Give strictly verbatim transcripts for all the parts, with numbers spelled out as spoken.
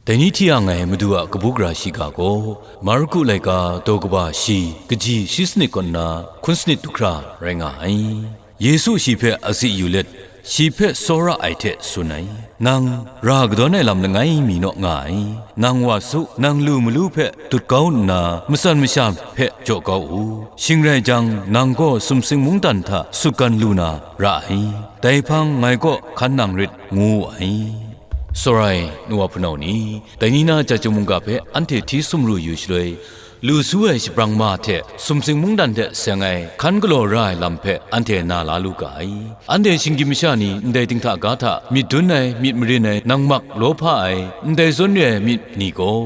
Dai ni hti yang ai Madu a kabu gara shiga gaw, Marku laika daw kaba shi, kaji shi sanit kaw nna hkun sanit du hkra rai nga ai. Yesu shi hpe azi yu let, shi hpe tsawra ai hte tsun ai, "Nang ra kadawn ai lam langai mi naw nga ai. Nang wa su, nang lu malu hpe dut kau nna, matsan masha hpe jaw kau u. Shing rai jang, nang gaw sumsing mungdan hta sutgan lu na ra ai. Dai hpang ngai kaw hkan nang rit," ngu wu ai. Sawrai nu wa hpunau ni, dai ni na chyum mungga hpe anhte hti sumru yu shaloi, lu su ai shabrang ma hte sumsing mungdan hte seng ai hkan galaw ra ai lam hpe anhte na la lu ga ai. Anhte shinggyim masha ni ndai dinghta ga hta myit dun ai, myit marin ai, nang mak law hpa ai, ndai zawn re ai myit ni gaw,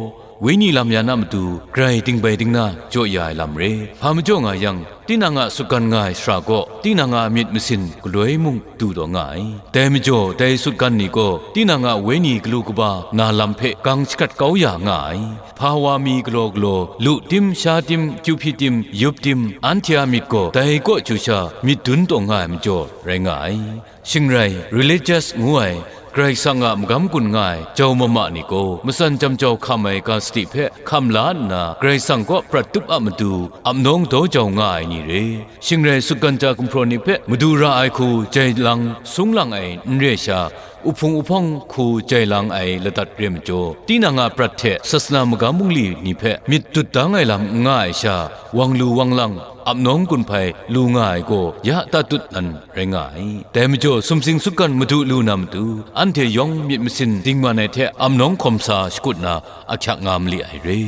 Wenyi lam yan a matu grai dingbai dingna jaw ya ai lam re. Hpa majaw nga yang, tinang a sutgan nga ai sara kaw, tinang a myit masin galoi mung du taw nga ai. Dai majaw, dai sutgan ni gaw, tinang a wenyi galu kaba na lam hpe gang shagrat kau ya nga ai. Hpa wa mi galaw galaw, lu tim, sha tim, kyu hpyi tim, yup tim, anhte a myit gaw dai kaw chyu sha myit dun taw nga ai majaw rai nga ai. Shing rai, religious ngu ai, Karai Kasang a magam gun nga ai jau mama ni gaw, matsan jam jau hkam ai ga sadi hpe hkam la nna, Karai Kasang kaw prat tup a matu, ap nawng daw jau nga ai ni re. Shing rai, sutgan ja gumhpraw ni hpe madu ra ai hku jai lang, sung lang ai n re sha, uhpung uhpawng hku jai lang ai ladat re majaw, tinang a prat hte sasana magam bungli ni hpe myit dut dang ai lam n nga ai sha, wang lu wang lang, ap nawng gun hpai lu nga ai gaw ya tatut nan rai nga ai. Dai majaw, sumsing sutgan madu lu na matu, anhte yawng myit masin dingman ai hte ap nawng hkawm sa shakut na ahkyak nga mali ai re.